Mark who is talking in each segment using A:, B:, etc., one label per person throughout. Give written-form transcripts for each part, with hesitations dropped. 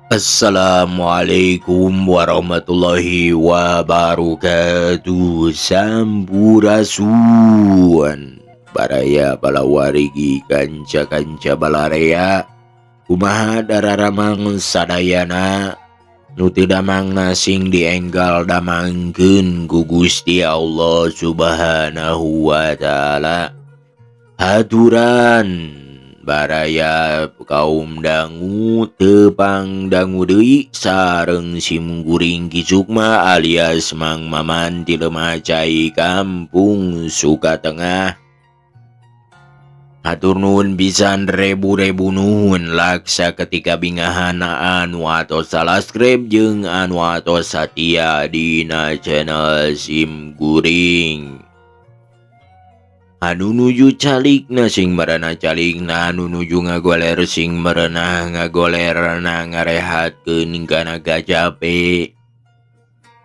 A: Assalamualaikum warahmatullahi wabarakatuh. Sampurasun Baraya balawargi kanca-kanca balarea. Kumaha dararamang sadayana? Nu teu damangna sing dienggal damangkeun ku Gusti Allah Subhanahu wa taala. Haturan baraya kaum dangu tepang dangu deui sareng sim kuring Ki Sukma alias Mang Maman ti Lemah Cai Kampung Sukatengah. Hatur nuhun pisan rebu-rebu nuhun laksa ketika bingahana anu atos subscribe jeung anu atos satia dina channel sim kuring. Anu nuju calikna sing merenah calikna, anu nuju ngagoler sing merenah ngagolerna, ngarehatkeun kana kacape.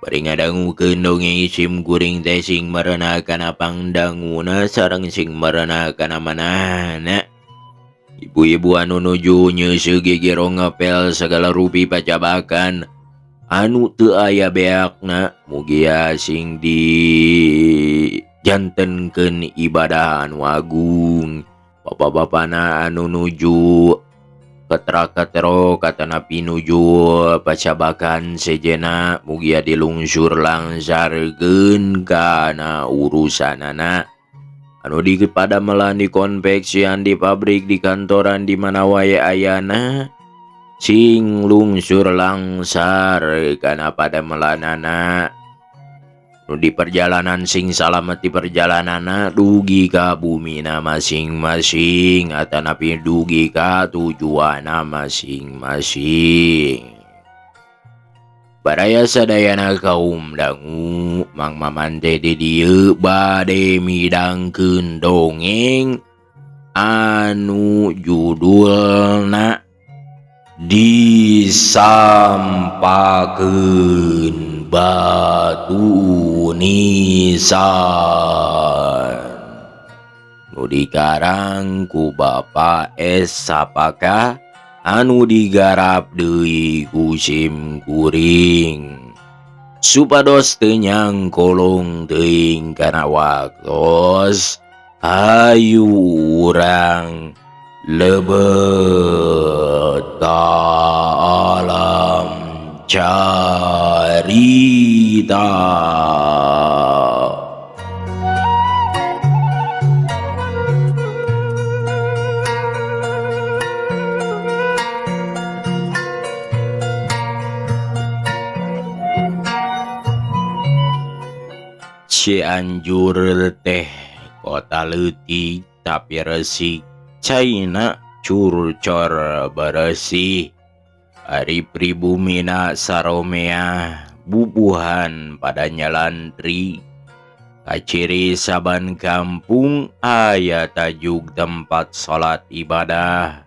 A: Bari ngadangukeun dongeng sim kuring teh sing merenah kana pangdanguna sareng sing merenah kana manahna. Ibu-ibu anu nuju nyeuseuh gegero ngepel segala rupi pacabakan anu teu aya beakna, mugia sing di jantenkeun ibadah anu agung. Bapak-bapana anu nuju ketra-ketro katanapi nuju pacabakan sejena, mugia dilungsur langsarkeun kana urusanana. Anu di padamelan, di konveksian, di pabrik, di kantoran, di mana wae ayana, sing lungsur langsar kana padamelanana. Nu di perjalanan sing salamet di perjalananna dugi ka bumina masing-masing atanapi dugi ka tujuanna masing-masing. Baraya sadayana kaum dangu, Mang Maman teh di dieu bade midangkeun dongeng anu judulna Disampakeun Batu Nisan, nu dikarang ku Bapak S Sapaka anu digarap deui ku sim kuring supados teu nyangkolong teuing kana waktos. Hayu urang lebet ka alam carita. Cianjur teh kota leutik tapi resik, caina curcor beresih. Ari pribumina saromea bubuhan pada nyalantri. Kaciri saban kampung aya tajuk tempat salat ibadah.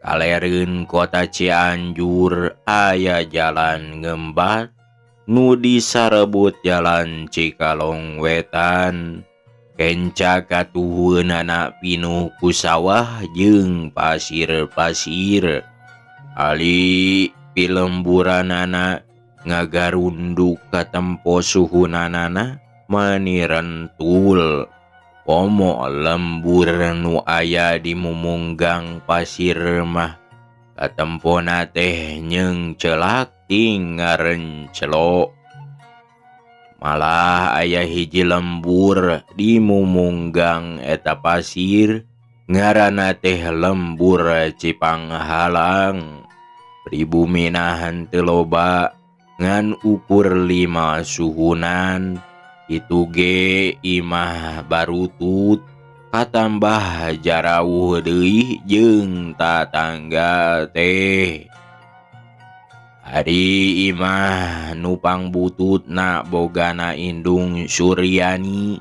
A: Kalereun kota Cianjur aya jalan ngembat nu disarebut jalan Cikalong Wetan. Kenca katuhueunana pinuh ku sawah jeung pasir-pasir. Ali pilemburanana ngagarunduk katempo suhunanana manirentul. Komo lembur nu aya di mumunggang pasir mah katempona teh nyeungcelak ting ngarencelo. Malah aya hiji lembur di mumunggang eta pasir ngaranna teh lembur Cipanghalang. Pribumina henteu loba ngan ukur 5 suhunan. Itu ge imah barutut katambah jarauh deui jeung tatangga teh. Ari imah nu pangbututna bogana Indung Suryani,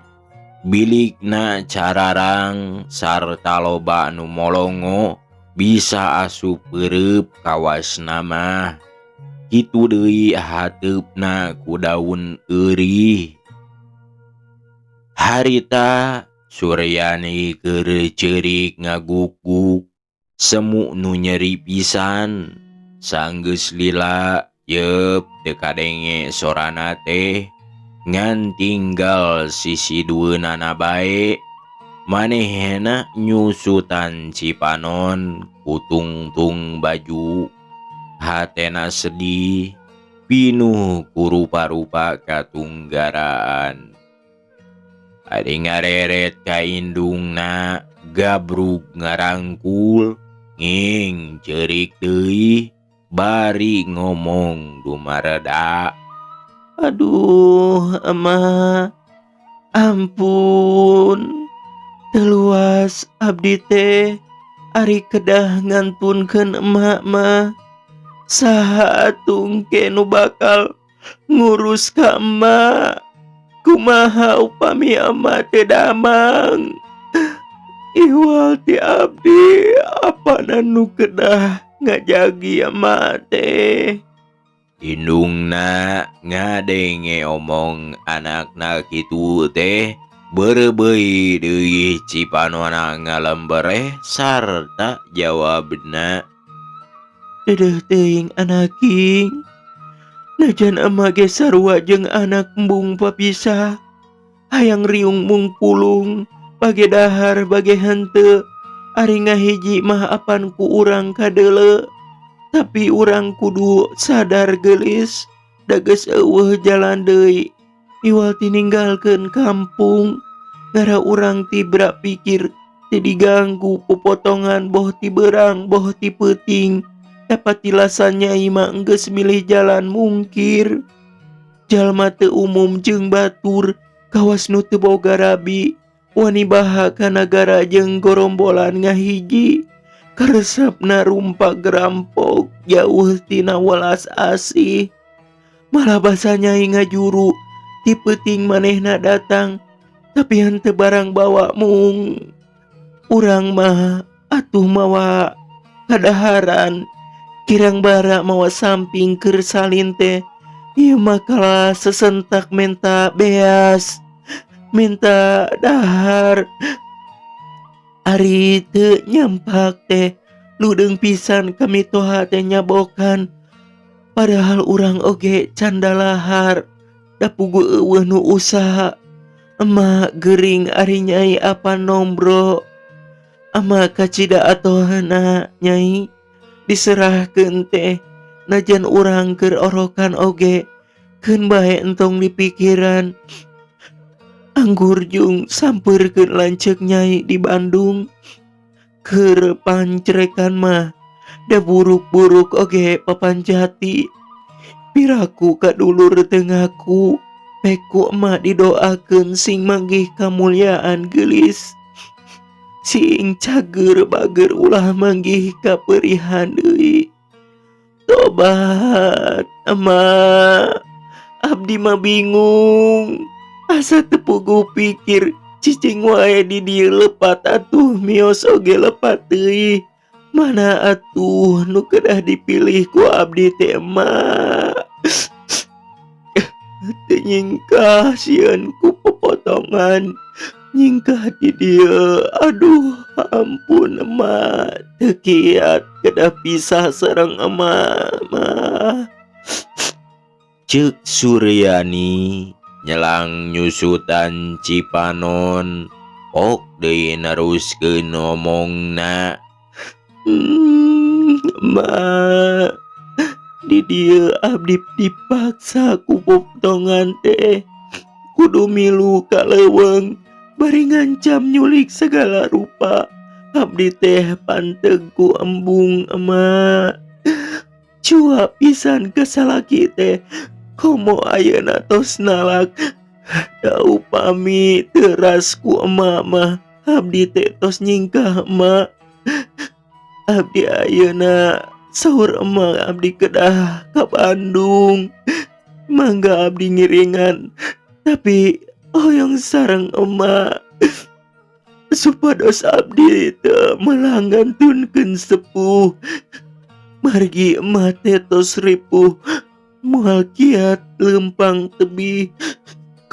A: bilikna cararang sarta loba nu molongo bisa asup peureub kawasna mah. Kitu deui hateupna ku daun eurih. Harita Suryani keur ceurik ngaguguk, semu nu nyeri pisan. Sanggeus lila yeup teu kadenge sorana teh ngan tinggal sisidueunana bae. Manehna nyusutan cipanon ku tungtung baju. Hatena sedih pinuh ku rupa-rupa katunggaraan. Ari ngareret ka indungna gabrug ngarangkul nging ceurik deui bari ngomong dumareda.
B: Aduh emak, ampun. Teu luas abdi teh ari kedah ngantunkeun emak mah. Saha atuh engke nu bakal ngurus ka emak? Kumaha upami emak teu damang? Iwal ti abdi apana nu kedah ngajagi emak teh?
A: Indungna ngadenge omong anakna kitu teh beureubeuy deui cipanona ngalembereh sarta jawabna.
B: Deudeuh teuing anaking, najan emak ge sarua jeung anak embung papisah, hayang riung mung pulung, bage dahar bage henteu, ari ngahiji mah apan ku urang kadeuleu. Tapi urang kudu sadar geulis, da geus eueuh jalan deui, iwal ti ninggalkeun kampung, ngara urang tibra pikir teu diganggu popotongan boh ti beurang boh ti peuting. Dapatilasan nyai mah enggeus milih jalan mungkir. Jalma teu umum jeung batur, kawas nu teu boga rabi, wani baha ka nagara jeung gorombolan ngahiji. Karesepna rumpak gerampok jauh tina welas asih. Malah basa nyai ngajuru ti peuting manehna datang, tapi henteu barang bawa mung. Urang mah atuh mawa kadaharan, kirang bara mawa samping keur salin teh. Ieu mah kalah sesentak menta beas, menta dahar. Ari teu nyampak teh ludeung pisan ka mitoha teh nyabokan. Padahal urang oge can dalahar, da puguh eueuh nu usaha. Emak gering ari nyai apan nombro. Emak kacida atohna nyai diserahkeun teh najan urang keur orokan oge keun bae entong dipikiran. Anggur jung sampeurkeun lanceuk nyai di Bandung. Keur pancrekan mah da buruk-buruk oge papanjati. Piraku ka dulur teu ngaku, pek ku emak didoakeun sing manggih kamulyaan geulis. Sing cager bager ulah manggih kapeurihan deui. Tobat emak, abdi mah bingung. Asa teu puguh pikir cicing wae di dieu lepat atuh mios oge lepat deui. Mana atuh nu kedah dipilih ku abdi teh emak? Teu nyingkah sieun ku popotongan, nyingkah di dieu. Aduh ampun emak, teu kiat kedah pisah sareng emak mah.
A: Ceuk Suryani nyelang nyusutan cipanon pok deui neruskeun omongna.
B: Emak, di dieu abdi dipaksa ku popotongan teh kudu milu ka leuweung bari ngancam nyulik segala rupa. Abdi teh panteg ku embung emak. Cua pisan ka salaki teh komo ayeuna tos nalak. Da upami teras ku emak mah abdi teh tos nyingkah emak. Abdi ayeuna saur emak abdi kedah ka Bandung. Mangga abdi ngiringan tapi hoyong sareng emak supados abdi teu malah ngantunkeun sepuh. Margi emak teh tos ripuh moal kiat leumpang tebih.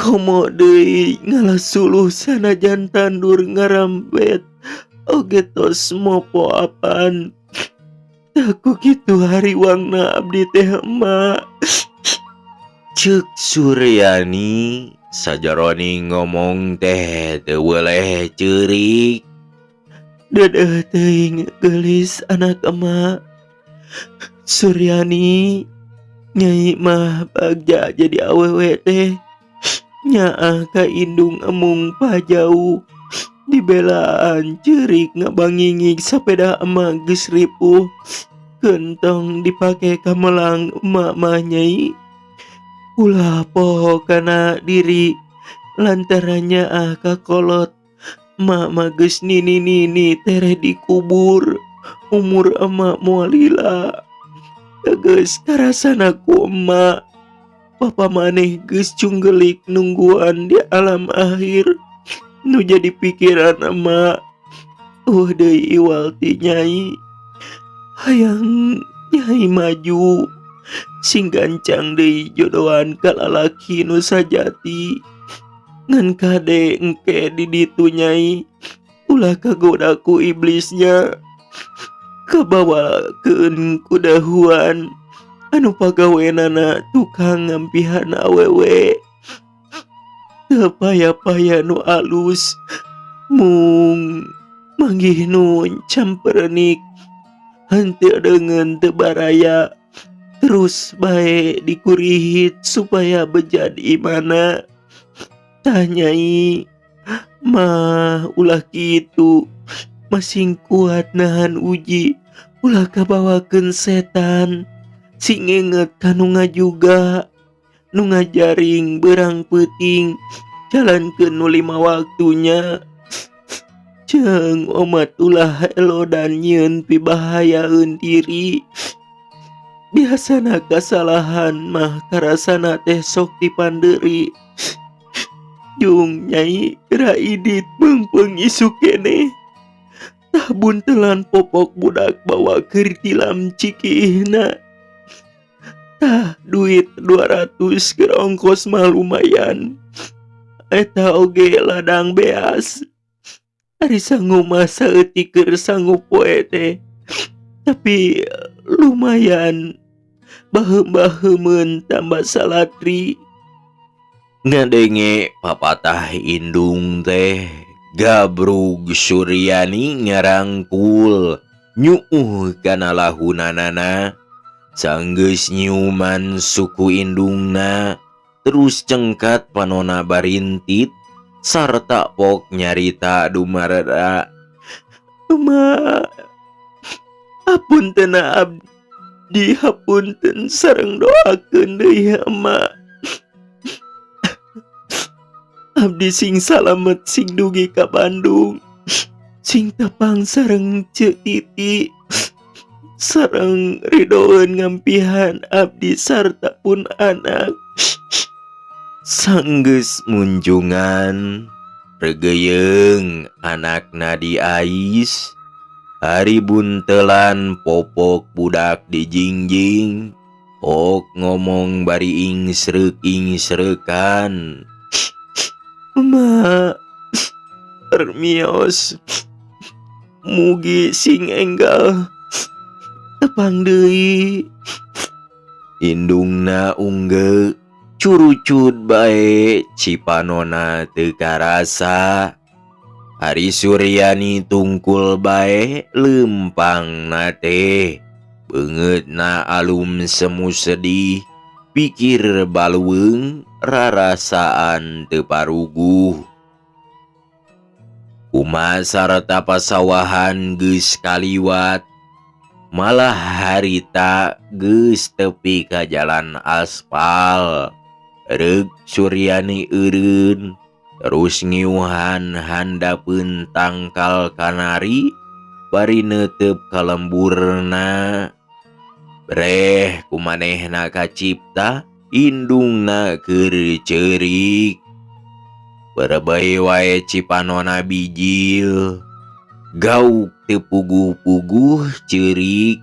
B: Komo deui ngalasuluh sanajan tandur ngarambet oge tos mopo apan. Tah ku kitu hariwangna abdi teh emak.
A: Ceuk Suryani sajaroni ngomong teh teu weleh ceurik.
B: Deudeuh teuing geulis anak emak. Suryani, nyai mah bagja jadi awewe teh. Nyaah ka indung emung pajauh. Dibelaan ceurik ngabangingig sapeda emak geus ripuh. Kentong dipake kamelang emak mah nyai. Ulah poho kana diri lantaran nyaah ka kolot. Emak mah geus nini-nini tereh dikubur. Umur emak moal lila. Geus karasana ku emak. Papa maneh geus cunggelik nungguan di alam akhir. Nu jadi pikiran emak. Eueuh deui iwal ti nyai. Hayang nyai maju. Sing gancang deui jodohan ka lalaki nu sajati. Ngan kade engke di ditu nyai. Ulah kagoda ku iblisnya. Kabawakeun ku dahuan anu pagawenana tukang ngampihan awewe. Teu paya-paya nu alus mung manggih nu camperenik henteu deungeun teu baraya terus bae dikurihit supaya bejad imana. Tah nyai mah ulah kitu masing kuat nahan uji ulah kabawakeun setan sing inget ka nu ngajuga nu ngajaring beurang peuting jalankeun nu 5 waktunya. Ceung omat ulah elodan nyieun pibahayaeun diri. Biasana kasalahan mah karasana teh sok dipandeuri. Jung nyai geura idit meungpeung isuk keneh. Tah buntelan popok budak bawa keur tilam cikiihna. Tah duit 200 keur ongkos mah lumayan. Eta oge ladang beas. Ari sangu mah saeutik keur sangu poe teh. Tapi lumayan baheum-baheumeun tambah salatri.
A: Ngadenge papatah indung teh gabrug Suryani ngarangkul nyuuh kana lahunanana. Sanggeus nyiuman suku indungna terus cengkat panona barintit sarta pok nyarita dumarera.
B: Emak, hapunten abdi, hapunten sareng doakeun deui emak. Abdi sing salamet sing dugi ka Bandung, sing tepang sareng Ceu Titi, sareng ridoeun ngampihan abdi sarta pun anak.
A: Sanggeus munjungan regeyeung anakna diais, ari buntelan popok budak dijingjing, ok ngomong bari ingsreuk-ingsreukan.
B: Emak, permios, mugi sing enggal tepang deui.
A: Indungna ungge curucut bae cipanona teu karasa. Ari Suryani tungkul bae leumpangna teh, beungeutna alum semu sedih, pikir baluweung rarasaan teu paruguh. Kumaha sarta pasawahan geus kaliwat, malah harita geus tepi ka jalan aspal. Reuk Suryani eureun terus ngiuhan handapeun tangkal kanari bari neuteup ka lemburna. Breh kumanehna kacipta indungna keur ceurik. Berebei wae cipanona bijil, gauk teu puguh-puguh ceurik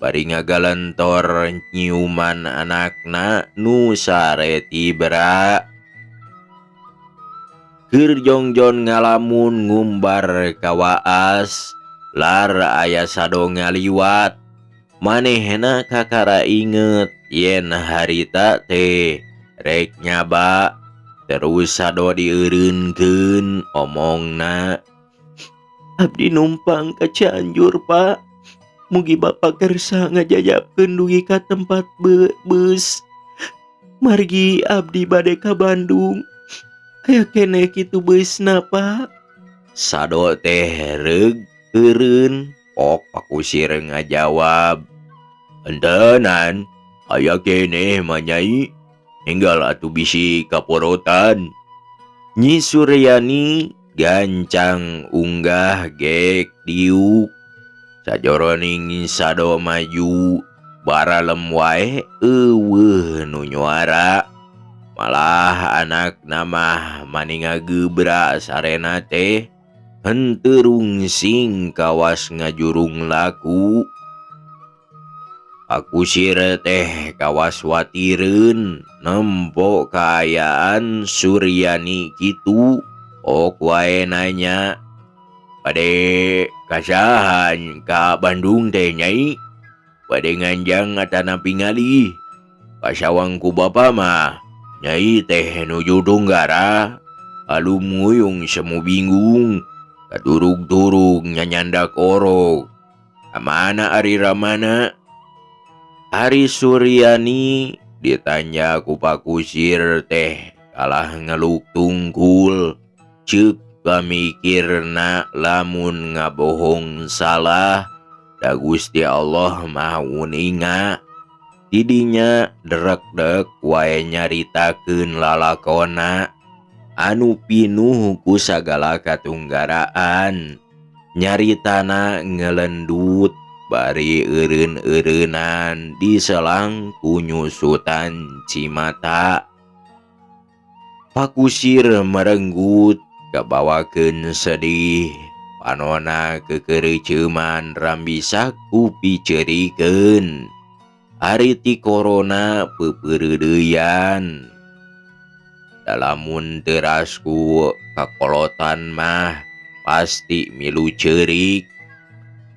A: bari ngagalentor nyiuman anakna nu sare tibra. Keur jongjon ngalamun ngumbar ka waas, lar aya sado ngaliwat. Manehna kakara inget yen harita teh rek nyaba terus Sado dieureunkeun omongna.
B: Abdi numpang ka Cianjur, Pak. Mugi Bapak kersa ngajajabkeun dugi ka tempat beus. Margi abdi bade ka Bandung. Aya keneh kitu beusna, Pak.
A: Sado teh reug eureun, pok Pak Kusir ngajawab. Entenan, aya keneh mah Nyai. Enggal atuh bisi kaporotan. Nyi Suryani gancang unggah gek diuk. Sajoroning Sado maju baralem wae euweuh nu nyuara. Malah anakna mah mani ngagebra sarena teh henteu rungsing kawas ngajurung laku. Pak Kusir teh kawas watireun nempo kaayaan Suryani kitu. Ok wae nanya, bade kasahan ka Bandung teh Nyai? Bade nganjang atanapi ngalih? Pasawang ku bapa mah Nyai teh nuju Tunggara, alum nguyung semu bingung, katurug-turug nyanyandak orok. Kamana ari ramana? Ari Suryani ditanya ku Pak Kusir teh kalah ngeluk tungkul. Ceuk pamikirna lamun ngabohong salah, da Gusti Allah Maha Uninga. Tidinya derek-derek wae nyaritakeun lalakona anu pinuh ku sagala katunggaraan. Nyaritana ngelendut bari eureun-eureunan diselang ku nyusutan cimata. Pak Kusir merenggut kabawakeun sedih, panona kekereuceuman rambisak ku piceurikeun. Ari ti korona peupeureudeyan. Dalamun teras ku kakolotan mah pasti milu ceurik.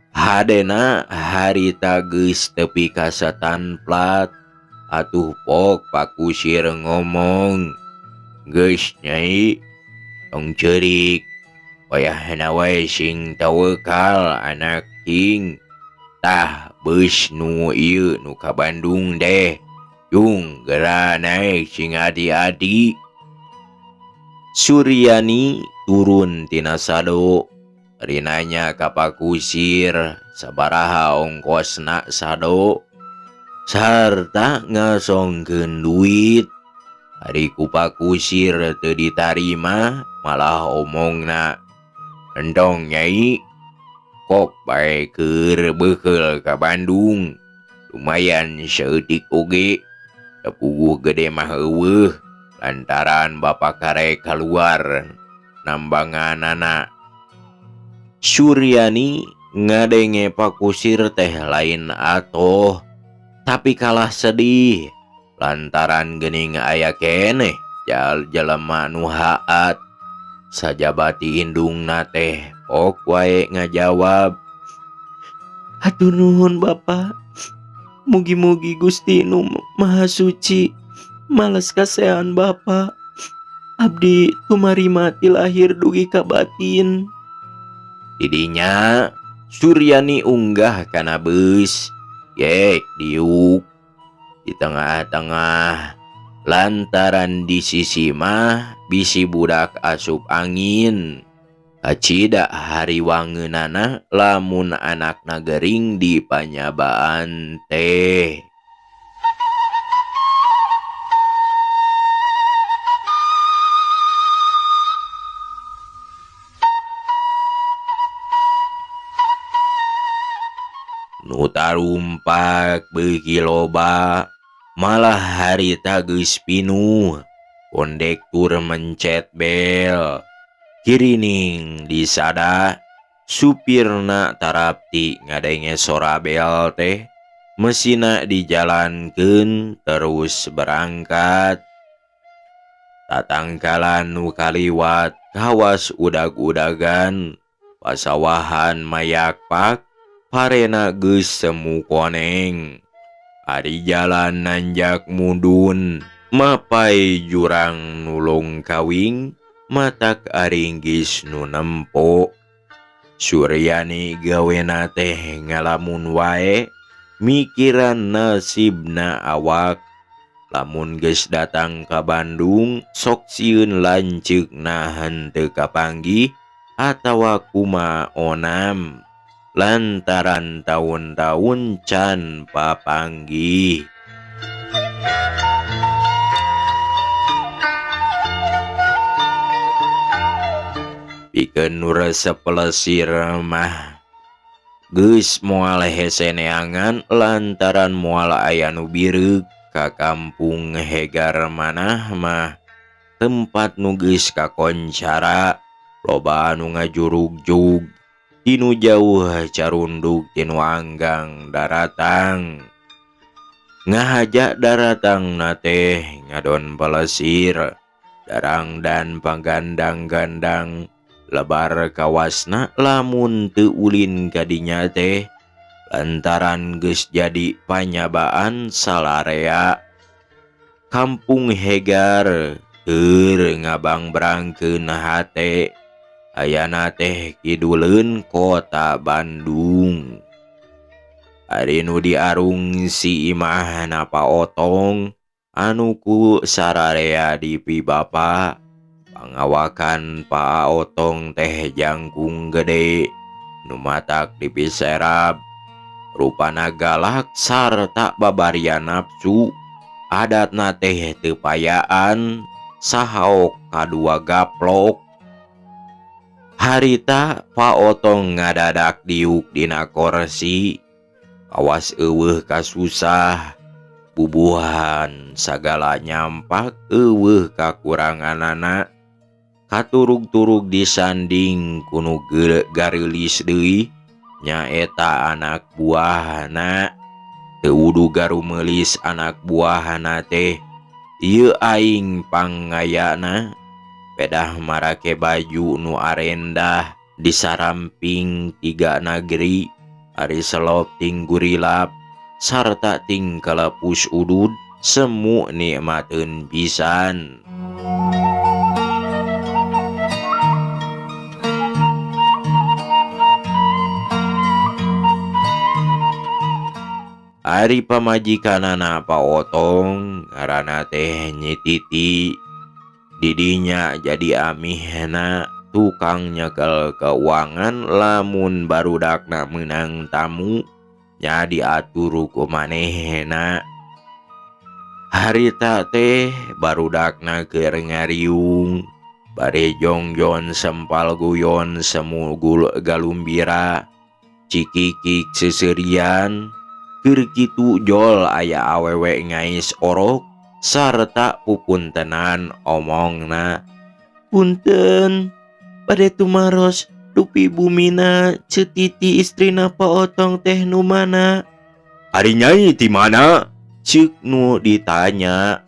A: Hadena harita geus tepi ka setan plat. Atuh pok Pak Kusir ngomong, geus Nyai, tong ceurik. Wayahna wae sing tawekal anak king. Tah beus nu ieu nu ka Bandung deh. Jung gera naek sing adi-adi. Suryani turun tina sado. Rinanya ka Pak Kusir sabaraha ongkosna sado sarta ngasongkeun duit. Ari ku Pak Kusir teu ditarima malah omongna, entong Nyai, kok bae keur beukeul ka Bandung, lumayan saeutik oge, tepuguh gede mah eueuh lantaran bapak karek kaluar nambanganana. Suryani ngadenge Pak Kusir teh lain atoh, tapi kalah sedih lantaran geuning aya keneh jelema nu haat. Sajabati indungna teh pok wae ngajawab,
B: Hatur nuhun Bapak, mugi-mugi Gusti nu Maha Suci males kasehan Bapak. Abdi tumarima ti lahir dugi ka batin.
A: Didinya Suryani unggah kana beus, gek diuk di tengah-tengah lantaran di sisi mah bisi budak asup angin. Kacida hariwangeunana lamun anakna gering di panyabaan teh. Nu tarumpak beuki loba, malah harita geus pinuh. Kondektur mencet bel, kirining disada, supirna tarapti ngadenge sora bel teh, mesina dijalankeun terus berangkat. Tatangkalan nu kaliwat kawas udag-udagan, pasawahan mayakpak, Parena geus semu koneng. Ari jalan nanjak mudun mapai jurang nulung kawing matak aringgis nu nempo. Suryani gawena teh ngalamun wae mikiran nasibna awak. Lamun geus datang ka Bandung sok sieun lanceukna henteu kapanggih atawa kumaha onam lantaran taun-taun can papanggih. Pikeun nu resep pelesir mah geus moal hese neangan lantaran moal aya nu bireuk ka kampung Hegar manah mah tempat nu geus kakoncara loba anu ngajurugjug tinu jauh carunduk tinu anggang daratang. Ngahaja daratangna teh ngadon pelesir darang dan panggandang-gandang lebar kawasna lamun teu ulin kadinya teh lantaran geus jadi panyabaan salarea. Kampung Hegar keur ngabangbrangkeun hate ayana teh kiduleun kota Bandung. Ari nu diarung si imahna Pa Otong anu ku sararea dipibapa. Pangawakan Pa Otong teh jangkung gede nu matak dipiserab, rupana galak sarta babarian nafsu, adatna teh teu payaan sahaok kadua gaplok. Harita Pa Otong ngadadak diuk dina korsi, kawas eueuh kasusah, bubuhan sagala nyampak eueuh kakuranganana. Katurug-turug disanding kunu gareulis deui nyaeta anak buahna. Teu wudu garumeulis anak buahna teh ieu aing pangayana pedah marake baju nu arendah disaramping tiga nagri ari selop ting gurilap sarta ting kalepus udud semu nikmateun pisan. Ari pamajikanana Pa Otong ngaranna teh Nyi Titi, didinya jadi amihna tukang nyekel keuangan lamun barudakna meunang tamu nya diatur ku manehna. Harita teh barudakna keur ngariung bari jongjon sempal guyon semu galumbira cikikik seuseurian. Keur kitu jol aya awewe ngais orok sarta pupuntenan omongna.
B: Punten bade tumaros dupi bumina Ceu Titi istrina Pa Otong teh nu mana?
A: Ari nyai ti mana? Ceuk nu ditanya.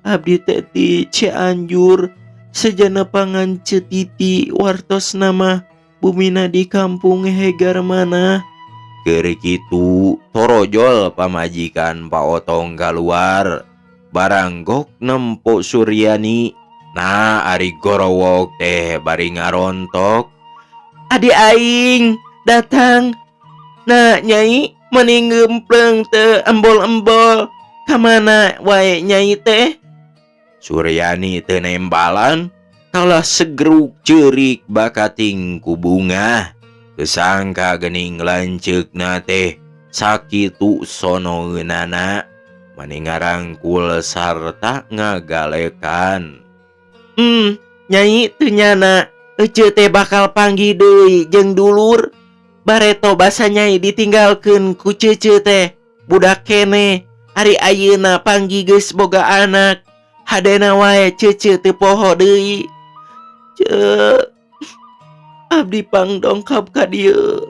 B: Abdi teh ti Cianjur sejana pangan Ceu Titi wartosna mah bumina di kampung Hegar mana?
A: Keur kitu torojol pamajikan Pa Otong kaluar baranggok nempo Suryani. Nah ari gorowok teh bari ngarontok.
B: Adi aing datang. Nah nyai meni ngempleng teu embol-embol kamana wae nyai teh?
A: Suryani teu nembalan kalah segruk ceurik bakating ku bungah. Kesangka gening lanceukna teh sakitu sonoeunana mani ngarangkul sarta ngagalekan.
B: Nyai teu nyana eceu teh bakal panggih deui jeung dulur. Bareto basa nyai ditinggalkeun ku ceuceu teh budak keneh. Ari ayeuna panggih geus boga anak hadena wae ceuceu teu poho deui. Ceu abdi pangdongkap ka dieu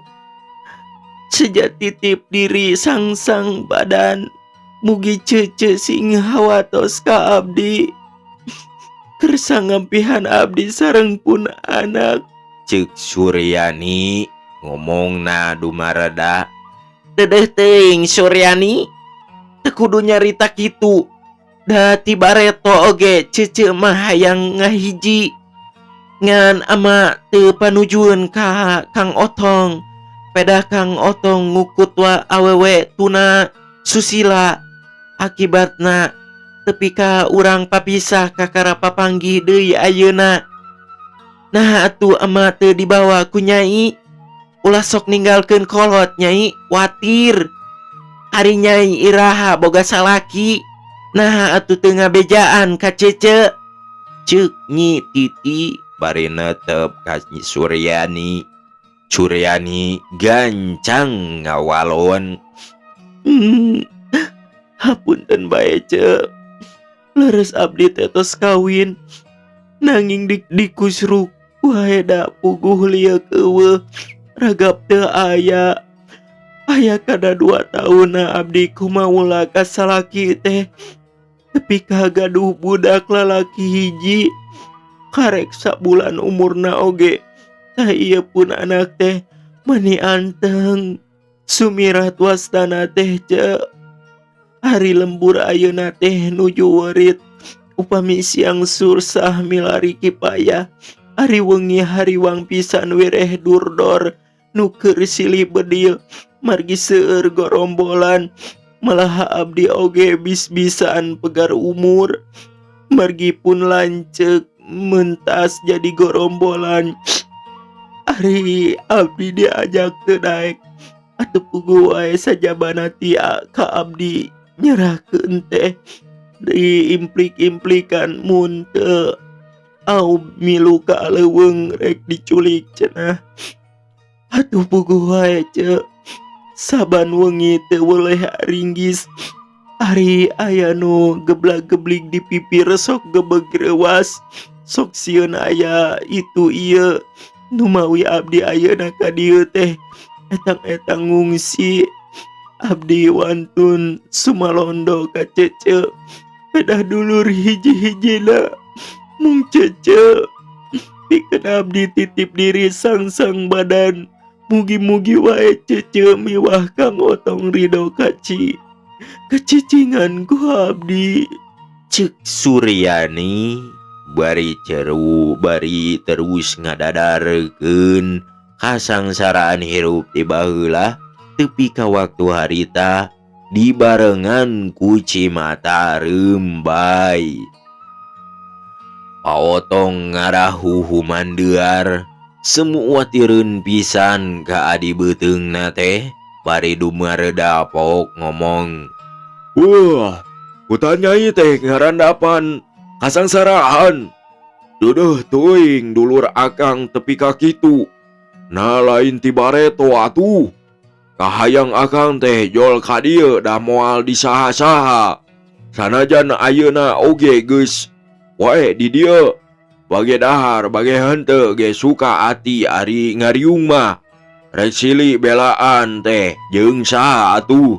B: seja titip diri sangsang badan mugi ceuceu sing hawatos ka abdi kersa ngampihan abdi sareng pun anak.
A: Ceuk Suryani ngomongna dumareda
B: Dedeh teuing Suryani teu kudu nyarita kitu. Da ti bareto oge cece mah hayang ngahiji. Ngan ama teu panujueun ka Kang Otong. Pedah Kang Otong ngukut wa awewe tuna susila. Akibatna tepi ka urang papisah kakara papanggih deui ayeuna. Nah atuh ama teu dibawa ku Nyai. Ulah sok ninggalkeun kolot Nyai, watir. Ari Nyai iraha boga salaki. Nah atuh teu ngabejaan ka cece.
A: Ceuk Nyi Titi bari netep ka Nyi Suryani. Suryani gancang ngawalon.
B: Hapunten bae ce. Leres abdi teh tos kawin. Nanging dikusruk wae da puguh lieuk eueuh. Ragap teu aya. Aya kada 2 taunna abdi kumaula ka salaki teh. Tepi ka gaduh budak lalaki hiji. Karek sabulan umurna oge. Tah ieu pun anak teh mani anteng. Sumirat wastana teh ce. Ari lembur ayeuna teh nuju werit. Upami siang sursah milari kipayah. Ari wengi hariwang pisan wireh durdor. Nu keur silih bedil margi seueur gorombolan. Malah abdi oge bis-bisaan pegar umur. Margi pun lanceuk mentas jadi gorombolan. Ari abdi diajak teu daek. Atuh puguh wae sajabana ti ka abdi nyerahkeun teh. Diimplik-implikan mun teu au milu ka leuweung rek diculik cenah. Atuh puguh wae ce. Saban wengi teu weleh ringgis. Ari aya nu geblag-geblig di pipir sok gebeg reuas. Sok sieun aya itu ieu. Nu mawi abdi ayeuna ka dieu teh etang-etang ngungsi. Abdi wantun sumalondo ka cece. Pedah dulur hiji-hijina mung cece. Pikeun abdi titip diri sangsang badan. Mugi-mugi wae cece miwah Kang Otong ridho kaci. Kecicingan ku abdi.
A: Ceuk Suryani bari ceru bari terus ngadadarkeun kasangsaraan hirup ti baheula tepi ka waktu harita dibarengan ku cimata rembay. Paotong ngarahu humandear semu watireun pisan ka adi beuteungna teh bari dumareda pok ngomong.
C: Wah, kutanyai teh ngarandapan kasangsaraan. Deudeuh teuing dulur akang tepi ka kitu. Nah lain ti bareto atuh. Kahayang akang teh jol ka dieu da moal disaha-saha. Sanajan ayeuna oge geus wae di dieu. Bage dahar bage henteu ge suka ati ari ngariung mah. Rek silih belaan teh jeung saha atuh.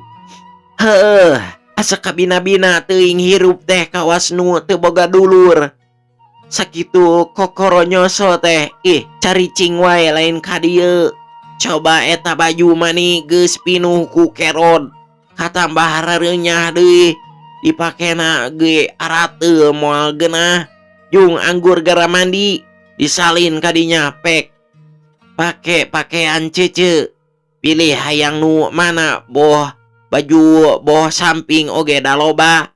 B: Heuh, asa kabina-bina teuing hirup teh kawas nu teu boga dulur. Sakitu kokoronyoso teh, ih caricing wae lain ka dieu. Coba eta baju mani geus pinuh ku kerod. Katambah rareunyah deui dipakena ge arateul moal geunah. Jung anggur gara mandi disalin kadinya pek. Pake pakaian cece. Pilih hayang nu mana boh baju boh samping oge da loba.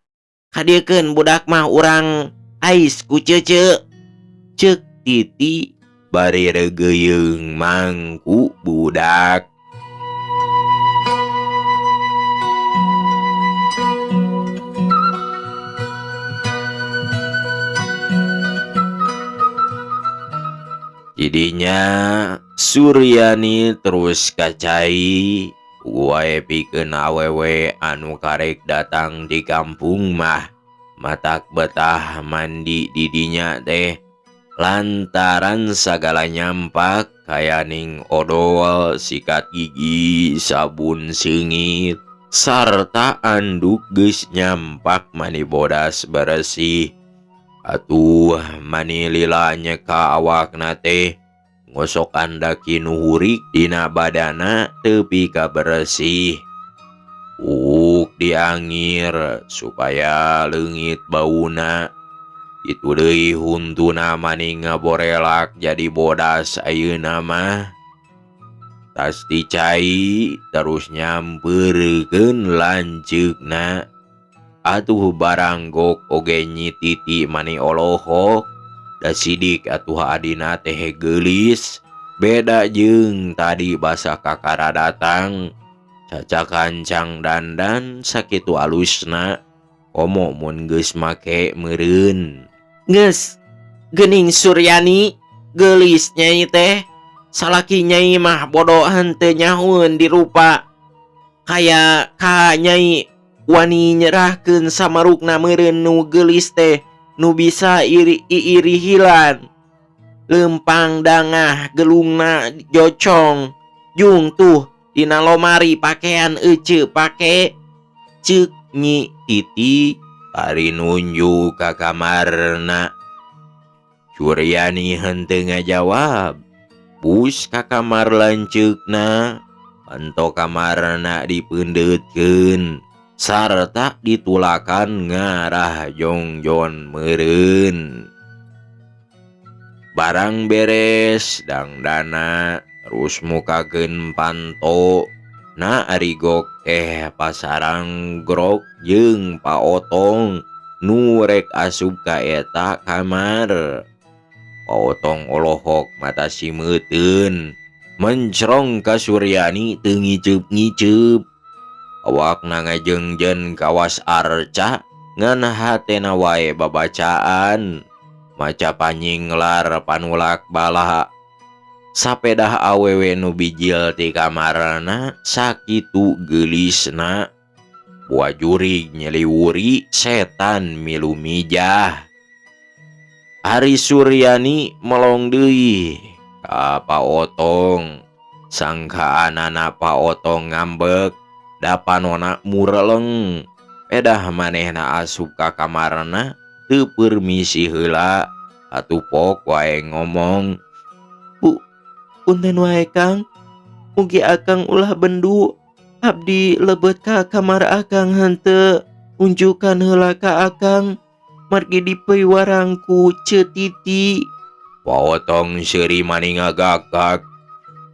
B: Kadiekeun budak mah urang ais ku cece.
A: Ceuk Titi bari reugeuyeung mangku budak. Jadinya Suryani terus kacai wae pikeun awewe anu karek datang di kampung mah matak betah mandi di dinya teh lantaran sagala nyampak kayaning odol, sikat gigi, sabun seungit sarta anduk geus nyampak mani bodas beresih. Atuh mani lila nyeka awakna teh Ngosokan daki nu hurik dina badana tepi ka beresih. Uuk diangir supaya leungit bauna. Itu deui huntuna maning ngaborelak jadi bodas ayeuna mah. Tas dicai terus nyamperkeun lanceukna. Atuh baranggok oge Nyi Titi mani olohok. Da sidik atuh adina teh geulis. Beda jeung tadi basa kakara datang. Cacakancang dandan sakitu alusna. Komo mun geus make meureun.
B: Geus geuning Suryani geulis nyai teh. Salaki nyai mah bodoh henteu nyahueun dirupa. Kaya ka nyai wani nyerahkeun samarukna meureun nu geulis teh nu bisa iri iirihilan. Lempang dangah gelungna jocong. Jung tuh dina lomari pakaian ece pake. Ceuk Nyi Titi
A: bari nunjuk ka kamarna. Suryani henteu ngajawab. Bus ka kamar lanceukna, panto kamarna dipeundeutkeun sarta ditulakan ngarah jongjon meureun. Barang beres dangdana terus mukakeun panto. Na ari gok teh pasarang grok jeung paotong nu rek asup ka eta kamar. Paotong olohok mata simeuteun mencrong ka Suryani teu ngiceup-ngiceup. Awakna ngajengjen kawas arca ngan hatena wae babacaan. Maca panyinglar panulak bala. Sapedah awewe nu bijil ti kamarna sakitu geulisna. Buah jurig nyeliwuri setan milu mijah. Ari Suryani melong deui ka Paotong. Sangkaanana Paotong ngambek da panona mureleng. Pedah manehna asup ka kamarna teu permisi heula. Atuh pok wae ngomong.
B: Bu, punten wae Kang. Mugi akang ulah bendu. Abdi lebet ka kamar akang henteu unjukan heula ka akang. Margi dipeuwarang ku Ceu Titi.
A: Paotong seuri mani ngagagag.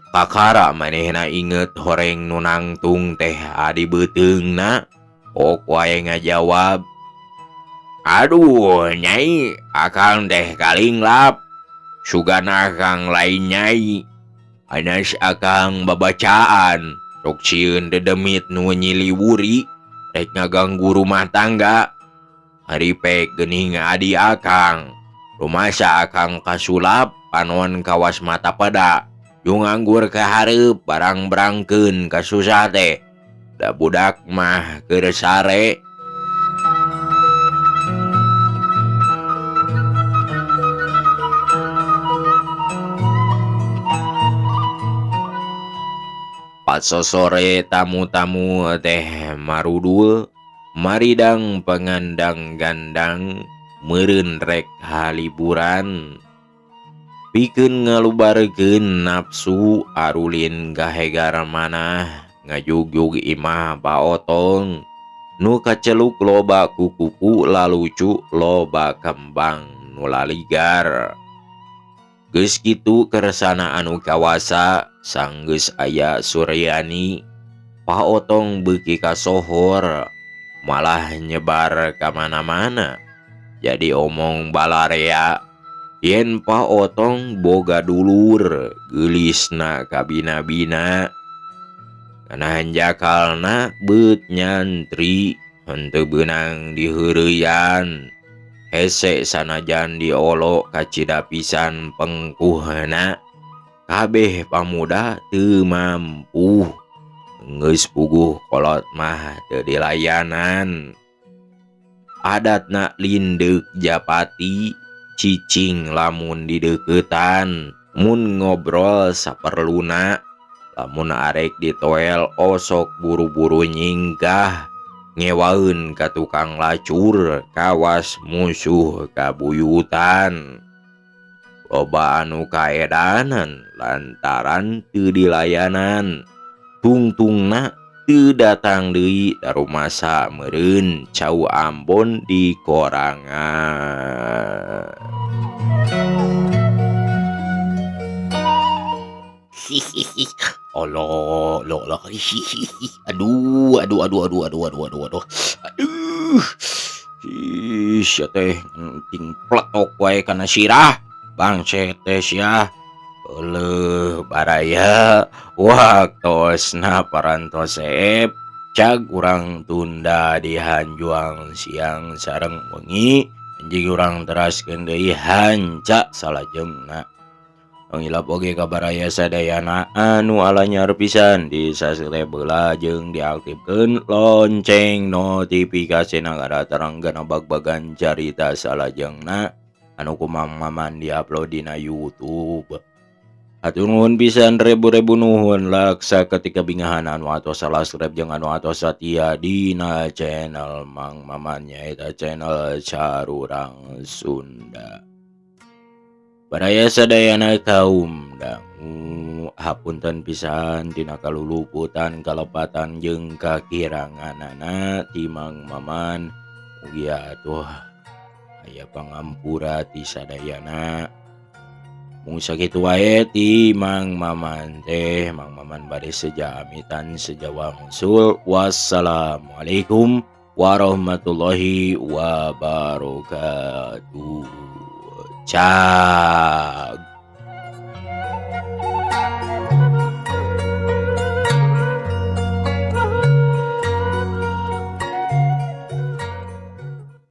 A: Kakara manehna inget horeng nu nangtung teh adi beuteungna. Pok wae ngajawab. Aduh nyai, akang teh kalinglap. Sugan akang lain nyai. Anas akang babacaan. Sok sieun dedemit nu nyiliwuri. Rek ngaganggu rumah tangga. Ari pek geuning adi akang. Rumasa akang kasulap panon kawas mata pada. Yung anggur ka hareup barang berangkeun kasusah teh. Da budak mah keur sare. Paso sore tamu-tamu teh marudul maridang pengandang gandang meureun rek haliburan. Pikeun ngalubarkeun nafsu arulin gahegar manah ngajugjug imah Paotong nu kaceluk loba kukupu lalucu loba kembang nu laligar. Geus kitu kersana anu kawasa sanggeus aya Suryani Paotong beuki kasohor malah nyebar ka mana-mana. Jadi omong balarea yen Paotong boga dulur geulisna kabina-bina. Kana hanjakalna beut nyantri henteu beunang diheureuyaan. Hese sanajan diolok kacida pisan pengkuhna. Kabeh pamuda teu mampu. Geus puguh kolot mah teu dilayanan. Adatna lindeuk japati cicing lamun dideuketan, mun ngobrol saperluna, lamun arek ditoel osok buru-buru nyingkah, ngewaeun ka tukang lacur kawas musuh kabuyutan. Loba anu kaedanan lantaran teu dilayanan. Tungtungna teu datang deui darumasa meureun cau Ambon di korangan.
B: Allah, Allah, Allah. Aduh, aduh, aduh, aduh, aduh, aduh, aduh, aduh. Aduh. Ih, sia teh ting pletok wae kana sirah. Bangse teh sia. Euleuh baraya waktosna parantos seep cag urang tunda di hanjuang siang sareng wengi anjing urang teraskeun deui hanca salajengna. Tong hilap oge ka baraya sadayana anu alanyar pisan di subscribe heula jeung diaktifkeun lonceng notifikasina kada taranggana bag-bagan carita salajengna anu ku Mang Maman diupload dina YouTube. Hatur nuhun pisan rebu-rebu nuhun laksa ketika bingahan anu atos subscribe jeung anu atos satia dina channel Mang Maman nyaeta channel Carurang Sunda. Baraya sadayana kaum dangu hapunten pisan tina kaluluputan kalepatan jeung kakiranganana ti Mang Maman. Mugi atuh aya pangampura ti sadayana. Mung sakitu wae ti Mang Maman teh. Mang Maman bade seja amitan seja wangsul. Wassalamualaikum warahmatullahi wabarakatuh. Cag.